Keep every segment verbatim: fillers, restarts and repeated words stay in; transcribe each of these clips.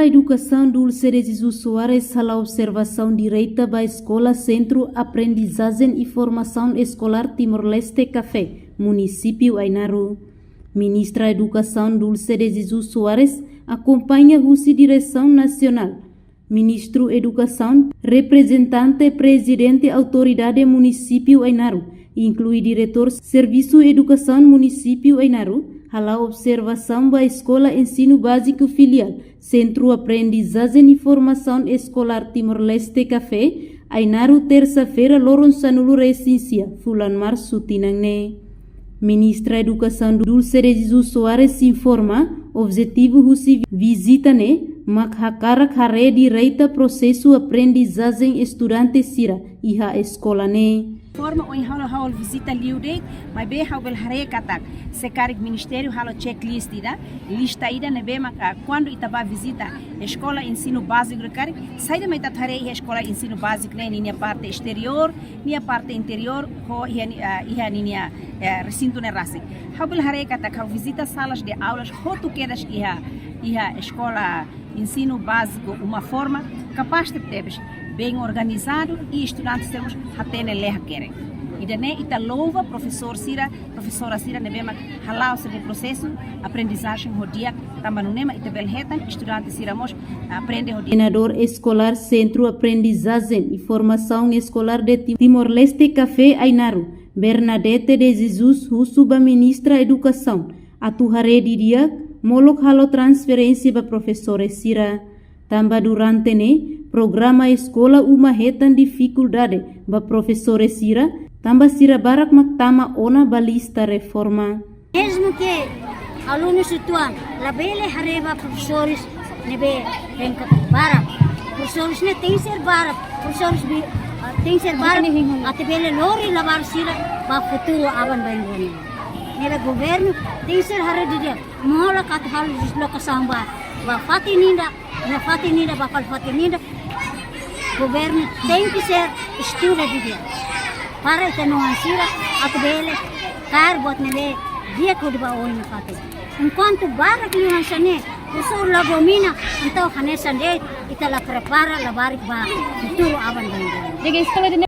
Edukasaun Dulce de Jesus Soares hala'o observasaun direta ba Eskola Sentru Aprendizajen i Formasaun Eskolár Timor-Leste Café, Munisípiu Ainaro. Ministra Edukasaun Dulce de Jesus Soares akompaña husi Diresaun Nasionál, Ministru Edukasaun, reprezentante Prezidente Autoridade Munisípiu Ainaro, inklui Diretór Servisu Edukasaun Munisípiu Ainaro, hala'o observasaun ba Eskola Ensinu Báziku Filiál Sentru Aprendizajen i Formasaun Eskolár Timor-Leste Café, Ainaro, tersa-feira, loron sanulu-resin-sia, fulan Marsu tinan ne'e. Ministra Edukasaun Dulce de Jesus Soares informa, objetivu husi vizita ne'e mak hakarak haree direta prosesu aprendizajen estudante sira iha eskola ne'e. Forma ohin ha'u, ha'u vizita liu de'it, maibé ha'u bele haree katak se karik ministériu halo checklist ida, lista ida ne'ebé maka kuandu ita bá vizita eskola ensinu báziku ne'e karik, saida mak ita haree iha eskola ensinu báziku ne'e, ninia parte esteriór, nia parte interiór, ho iha ni-, ah, iha ninia, eh, resintu ne'e rasik. Ha'u bele haree katak ha'u vizita salas de aulas hotu kedas iha, iha eskola ensinu báziku Uma Forma, kapás tebetebes, bem organizadu i estudante sira mós hatene lee hakerek. Ida-ne'e ita louva profesór sira, profesora sira ne'ebé mak hala'o sira-nia prosesu aprendizajen ho di'ak, tanba nune'e mak ita bele hetan estudante sira mós aprende ho di'ak. Koordenadór Eskolár Sentru Aprendizajen i Formasaun Eskolár de Ti-, Timor-Leste Café Ainaro, Bernadette de Jesus, husu ba Ministra Edukasaun atu haree didi'ak, molok halo transferénsia ba profesores sira. Tanba durante ne'e, programa eskola uma hetan difikuldade ba profesores sira, tanba sira barak mak tama ona ba lista reforma. Mezmu ke alunus uitoan labele haree ba profesores ne'ebé rengka barak. Profesores ne'e tenke ser barak, profesores bi-, ah, tenke ser barak, atu bele lori labarik sira ba futuru aban-bainrua nian. Ne'ebé governu tenke ser haree didi'ak, molok atu halo dislokasaun ba, ba fatin ida, iha fatin ida, ba fali fatin ida. Governu tenke ser estuda didi'ak para ita-nia oan sira atu bele kaer buat ne'ebé di'ak hodi ba oin nafatin. Enkuantu barak liu hanesan ne'e, profesór la domina, entaun hanesan de'it ita la prepara labarik ba futuru aban-bainrua.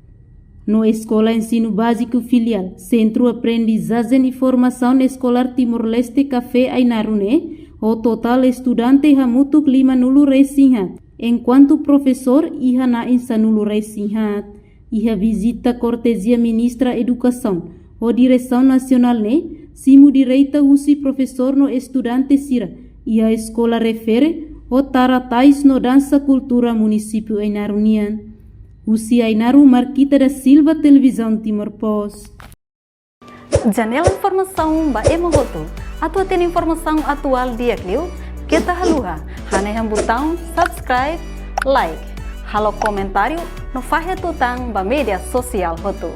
No Eskola Ensinu Báziku Filiál Sentru Aprendizajen i Formasaun Eskolár Timor-Leste Café Ainaro ne'e, ho totál estudante hamutuk limanulu-resin-haat, enkuantu profesór iha na'in sanulu-resin-haat. Iha vizita kortezia Ministra Edukasaun ho Diresaun Nasionál ne'e, simu direta husi profesór no estudante sira iha eskola refere, ho tara tais no dansa kultura munisípiu Ainaro nian. Husi Ainaro, Marquita da Silva, Televizaun Timor Post. Janela informasaun ba ema hotu. Atu hatene informasaun atuál di'ak liu, keta haluha hanehan butaun subscribe, like, halo komentáriu no fahe tutan ba média sosiál hotu.